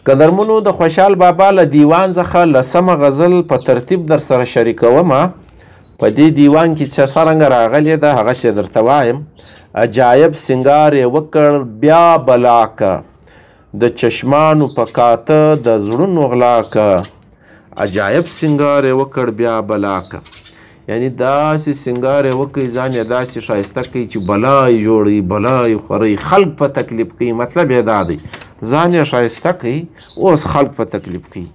قدرمنو د خوشحال بابا له دیوان څخه لسمه غزل په ترتیب در سره شریکومه. په دې دیوان کې چې څرنګه راغلې ده هغسې درته وایم. عجایب سنګار یې وکړ بیا بلا که، د چشمانو په کاته د زړونو غلا که. عجایب سنګار یې وکړ بیا بلا که، یعنی داسې سنګار یې وکړي، ځان یې داسې ښایسته کوي چې بلا یې جوړوي، بلا یې خوروي، خلک په تکلیف کوي. مطلب یې دا دی، ځان یې ښایسته کوي، اوس خلک په تکلیف کوي.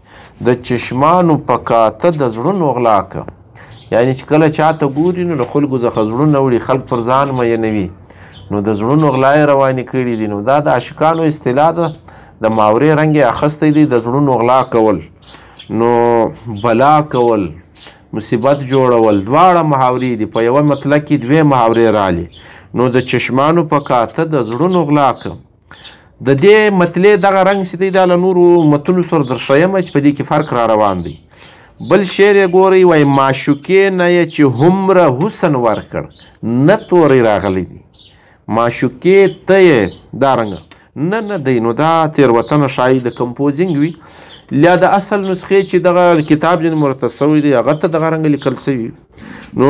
د چشمانو په کاته د زړونو غلا که، یعنی چې کله چاته ګوري نو له خلکو څخه زړونه وړي، خلک پر ځان مینوي، نو د زړونو غلا یې روانې کړي دي. نو دا د عاشقانو اصطلاح ده، د ماورې رنګ یې اخیستی دی، د زړونو غلا کول، نو بلا کول، مصیبت جوړول، دواړه محاورې دي. په یوه مطلع کې دوې محاورې رالي. نو د چشمانو په کاته د زړونو غلا که، د دې مطلع دغه رنګ چې دی دا له نورو متونو سره درښیمه چې په دې کې فرق را روان دی. بل شعر یې ګورئ، وایي معشوقې نه یې چې هومره حسن ورکړ، نه توری راغلی دی، معشوقې ته یې دا رنګه نه نه دی. نو دا تېروتنه ښایي د composing وي، یا د اصل نسخې چې دغه کتاب ځینې مرتب سوی دی هغه ته دغه رنګه لیکل سوي. نو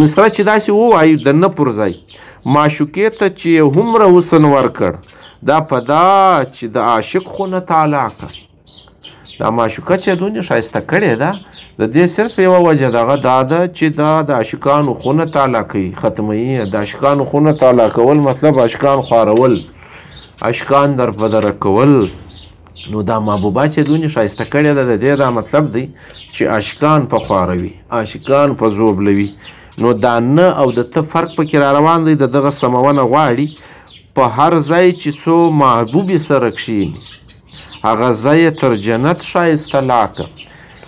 مصره چې داسې ووایي د نه پر ځای، معشوقې ته چې هومره حسن ورکړ، دا په دا چې د عاشق خونه تالا که. دا معشوقه چې دونې ښایسته کړې ده، د دې صرف یوه وجه دغه دا ده چې دا د عاشقانو خونه تالا کوي، ختموي. د عاشقانو خونه تالا کول مطلب عاشقان خوارول، عاشقان در په دره کول. نو دا محبوبه چې دونې ښایسته کړې ده، د دې دا مطلب دی چې عاشقان په خواروي، عاشقان په ژوبلوي. نو دا نه او د ته فرق پکې را روان دی، د دغه سمونه غواړي. په هر ځای چې څو محبوبې سره کښېني، هغه ځای تر جنت ښایسته لاکه.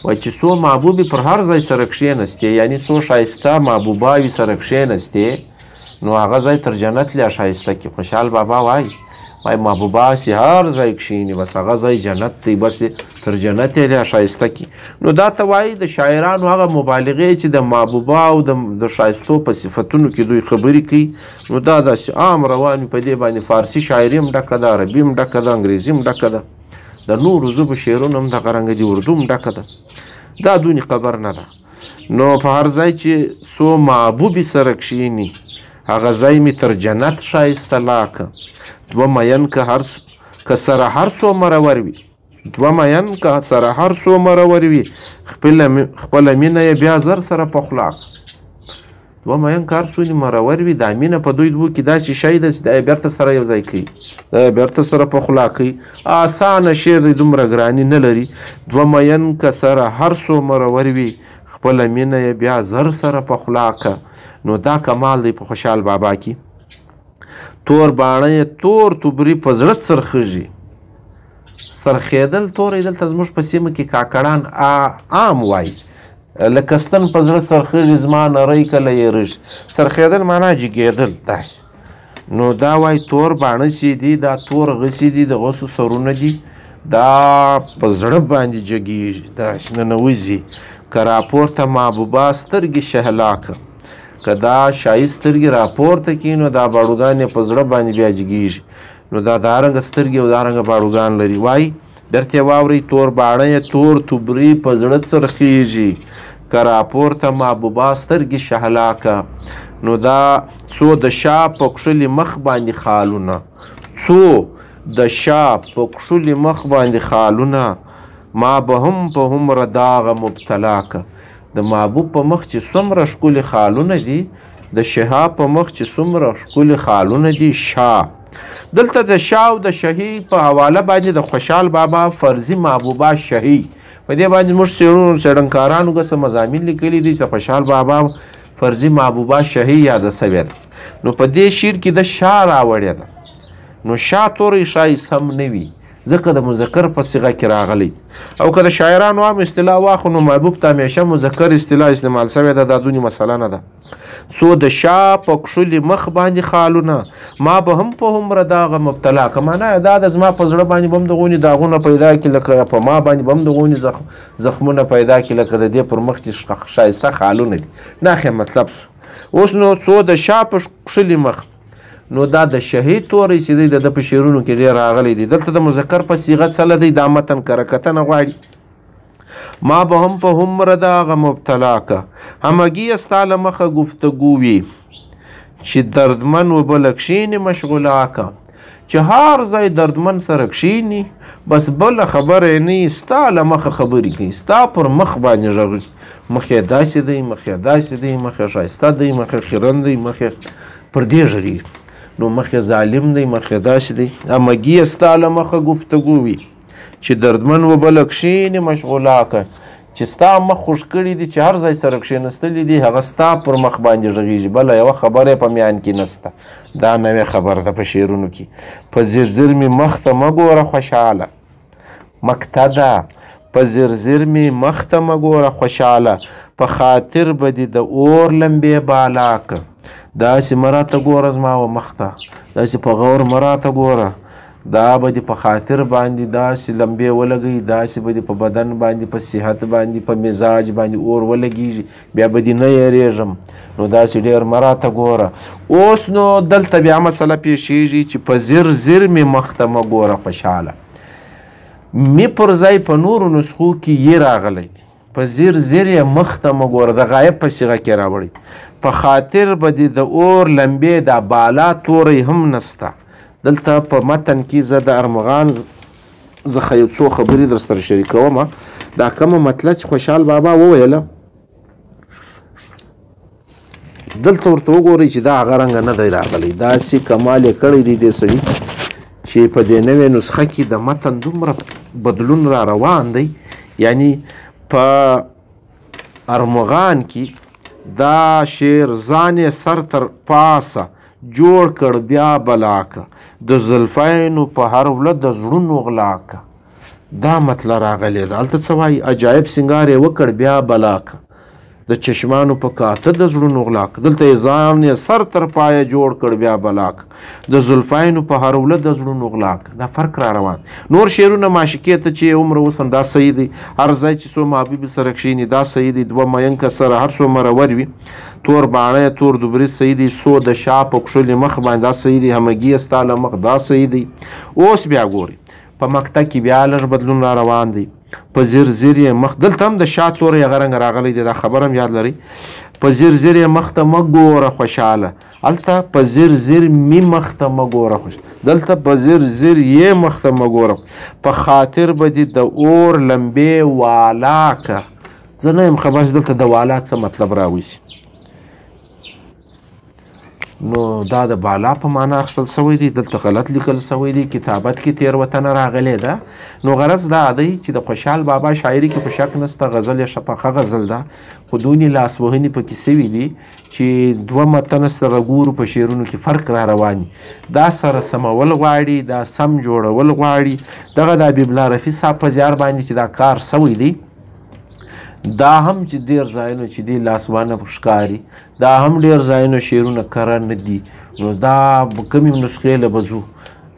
وایي چې څو محبوبې پر هر ځای سره کښېنستې، یعنی څو ښایسته محبوباوې سره کښېنستې، نو هغه ځای تر جنت لا ښایسته کي. خوشحال بابا وایي، وایي محبوبا چې هر ځای کښېني بس هغه ځای جنت دی، بس تر جنت یې لا ښایسته کي. نو دا ته وایي د شاعرانو هغه مبالغې چې د محبوبا او د ښایستو په صفتونو کې دوی خبرې کوي، نو دا داسې عام روان وي. په دې باندې فارسي شاعري هم ډکه ده، عربي هم ډکه ده، انګریزي هم ډکه ده، د نورو ژبو شعرونه هم دغه رنګه دي، اردو هم ډکه ده. دا دونې قبر نه ده. نو په هر ځای چې څو محبوبې سره کښېني، هغه ځای مې تر جنت ښایسته لاکه. دوه مین که سره هر څو مرور وي، دوه مین که سره هر څو مرور وي، خپله مینه یې بیا زر سره پخلا که. دوه مین که هر څو مرور وي، دا مینه په دوی دوو کې داسې شی ده چې دا یې بېرته سره یو ځای کوي، دا یې بېرته سره پخلا کوي. اسانه شعر دی، دومره ګراني نه لري. دوه مین که سره هر څو مرور وي، خپله مینه یې بیا زر سره پخلا که. نو دا کمال دی په خوشحال بابا کې. تور باڼه یې تور توبري په زړه څرخېږي. څرخېدل توری دلته زموږ په سیمه کې کاکړان عام وایي، لکه ستن په زړه څرخېږي زما نری کله یې رېږي. څرخېدل معنا جګېدل داسې. نو دا وایي تور باڼه چې دي، دا تور غسي دي، د غسو سرونه دي، دا په زړه باندې جګېږي، داسې ننوځي. که راپورته محبوبا سترګې شهلا که، که دا شاهي سترګې راپورته کړي، نو دا باړوګان یې په زړه باندې بیا جګېږي. نو دا دارنګه سترګې او دارنګه باړوګان لري. وایي بیرته یې واورئ، تور باڼه یې تور توبري په زړه څرخېږي، که راپورته محبوبا سترګې شهلا که. نو دا څو د شا په کښلي مخ باندې خالونه، څو د شا په کښلي مخ باندې خالونه، ما به هم په هومره داغه مبتلا که. د محبوب په مخ چې څومره ښکلي خالونه دي، د شها په مخ چې څومره ښکلي خالونه دي، شا. دلته د شا او د شهي په حواله باندې د خوشحال بابا فرضي محبوبا شهي، په دې باندې موږ څېړنکارانو څه مضامین لیکلي دي چې د خوشحال بابا فرضي محبوبا شهي یاده سوې ده. نو په دې شعر کې د شا راوړې ده. نو شا توری ښایي سم نه وي، ځکه د مذکر په صیغه کې راغلی. او که د شاعرانو عام اصطلاح واخلو، نو محبوب ته همیشه مذکر اصطلاح استعمال سوې ده، دا دونې مسله نه ده. څو د شا په کښلي مخ باندې خالونه، ما به هم په هومره داغه مبتلا که. معنا یې دا ده زما په زړه باندې به هم دغونې داغونه پیدا کړي، لکه په ما باندې به هم دغونې زخمونه پیدا کړي، لکه د دې پر مخ چې ښایسته خالونه دي. دا خو مطلب سو. اوس نو څو د شا په کښلي مخ، نو دا د شهید توری چې دی د ده په شعرونو کې ډېر راغلی دی. دلته د مذکر په صیغه څله دی، دا متن کره کتنه غواړي. ما به هم په هومره داغه مبتلا که، همګي یې ستا له مخه ګفتګو وي، چې دردمن و بله کښېني مشغولا که. چې هر ځای دردمن سره کښېني، بس بله خبره یې نه وي، ستا له مخه خبرې کوي، ستا پر مخ باندې غږ، مخ یې داسې دی، مخ یې داسې دی، مخ یې ښایسته دی، مخ یې خیرن دی، مخ یې پر دې غږېږي، نو مخ یې ظالم دی، مخ یې داسې دی. همګي یې ستا له مخه ګفتګو وي، چې دردمن و بله کښېني مشغولا که. چې ستا مخ خوږ کړي دي، چې هر ځای سره کښېنستلي دي، هغه ستا پر مخ باندې غږېږي، بله یوه خبره یې په میان کې نسته. دا نوې خبره ده په شعرونو کې. په زیر زیر مې مخ ته مه ګوره خوشحاله، مکته ده. په زیر زیر مې مخ ته مه ګوره خوشحاله، په خاطر به دې د اور لمبې بالا که. داسې مه راته ګوره زما و مخ ته، داسې په غور مه راته ګوره، دا به دې په خاطر باندې داسې لمبې ولګوي، داسې به دې په بدن باندې، په صحت باندې، په مزاج باندې اور ولګېږي، بیا به دې نه یېرېږم، نو داسې ډېر مه راته ګوره. اوس نو دلته بیا مسله پېښېږي چې په زر زر مې مخ ته مه ګوره خوشحاله، مې پر ځای په نورو نسخو کې یې راغلی دی. په زر زر یې مخ ته مه ګوره، د غایب په صیغه کې راوړی. په خاطر به دې د اور لمبې، دا بالا توری هم نسته. دلته په متن کې زه د ارمغان څخه یو څو خبرې در سره شریکوم. دا کومه مطلع چې خوشحال بابا وویله، دلته ورته وګورئ چې دا هغه رنګه نه دی راغلی. داسې کمال یې کړی دی دې سړي چې په دې نوې نسخه کې د متن دومره بدلون را روان دی. یعنی په ارمغان کې دا شعر ځان یې سر تر پاسه جوړ کړ بیا بلا که، د زلفینو په هر وله د زړونو غلا که. دا مطلع راغلې ده. هلته څه وایي؟ عجایب سینګار یې وکړ بیا بلا که، د چشمانو په کاته د زړونو غلا که. دلته یې ځان یې سر تر پایه جوړ کړ بیا بلا که، د زلفینو په هر وله د زړونو غلا که. دا فرق را روان. نور شعرونه معشوقې ته چې عمر اوسم دا صحیح دی، هر ځای چې څو محبوبې سره کښېني دا صحیح دی، دوه مینکه سره هر څو مرور وي، تور باڼه تور دوبري صحیح دی، څو د شا په کښلي مخ باندې دا صحیح دی، همګي یې ستا له مخ دا صحیح دی. اوس بیا ګورئ په مکته کې بیا لږ بدلون را روان دی. په زیر زیر یې مخ، دلته هم د شا توری هغه رنګ راغلی دی، دا خبره هم یاد لرئ. په زیر زیر یې مخ ته مه ګوره خوشحاله، هلته په زیر زیر مې مخ ته مه ګوره خوشحاله، دلته په زیر زیر یې مخ ته مه ګوره، په خاطر به دې د اور لمبې والا که. زه نه یم خبر چې دلته د والا څه مطلب راویسي. نو دا د بالا په معنا اخیستل شوی دی، دلته غلط لیکل شوی دی، کتابت کې تېروتنه راغلې ده. نو غرض دا دی چې د خوشحال بابا شاعري کې خو شک نشته، غزل یې ښه پخه غزل ده، خو دونې لاسوهنې پکې سوي دي چې دوه متنه سره ګورو په شعرونو کې فرق را روان دي. دا سره سمول غواړي، دا سم جوړول غواړي. دغه د حبیب الله رفیع صاحب په زیار باندې چې دا کار سوی دی، دا هم چې ډېر ځایونو چې دی لاسوانه ښکاري، دا هم ډېر ځایونو شعرونه کره نه دي. نو دا کومې نسخې له به ځو؟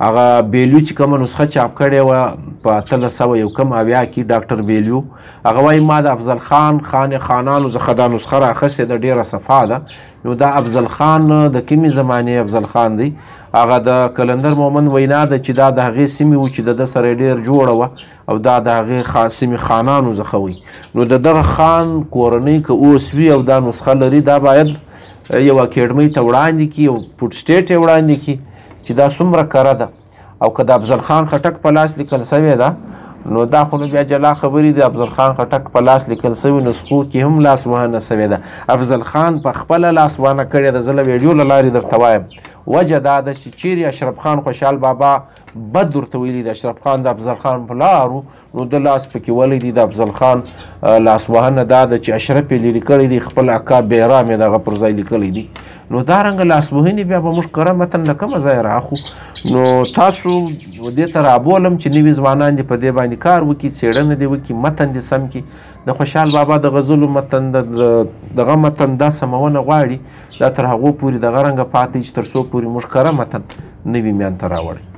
هغه بیلیو چې کومه نسخه چاپ کړې وه په 1870 کې، ډاکټر بیلیو هغه وایي ما د افضل خان خان خانانو څخه دا نسخه راخیستې ده، ډېره صفا ده. نو دا افضل خان د کومې زمانې افضل خان دی؟ هغه د کلندر مومند وینا ده چې دا د هغې سیمې و چې د ده سره ډېر جوړه وه، او دا د هغې سیمې خانانو څخه وي. نو د دغه خان کورنۍ که اوس وي او دا نسخه لري، دا باید یو اکیډمۍ ته وړاندې کړي، یو فوټسټیټ یې وړاندې کړي چې دا څومره کره ده. او که د افضل خان خټک په لاس لیکل سوې ده، نو دا خو نو بیا جلا خبرې دي. افضل خان خټک په لاس لیکل سوي نسخو کې هم لاسوهنه سوې ده. افضل خان په خپله لاسوهنه کړې ده، زه له ویډیو له لارې درته وایم. وجه دا ده چې چیرې اشرف خان خوشحال بابا بد ورته ویلي د اشرف خان د افضل خان پلار و، نو ده لاس پکې ولی دی. د افضل خان لاسوهنه دا ده چې اشرف یې لیرې کړی دی، خپل اکا بیرام یې دغه پر ځای لیکلی دی. نو دا رنګه لاسوهنې بیا به موږ کره متن له کومه ځایه راخو؟ نو تاسو دې ته رابولم چې نوي ځوانان دې په دې باندې کار وکړي، څېړنه دې وکړي، متن دې سم کړي. د خوشحال بابا د غزلو متن، دغه متن دا سمونه غواړي، دا تر هغو پورې دغه رنګه پاتې چې تر څو پورې موږ کره متن نوي میان ته راوړی.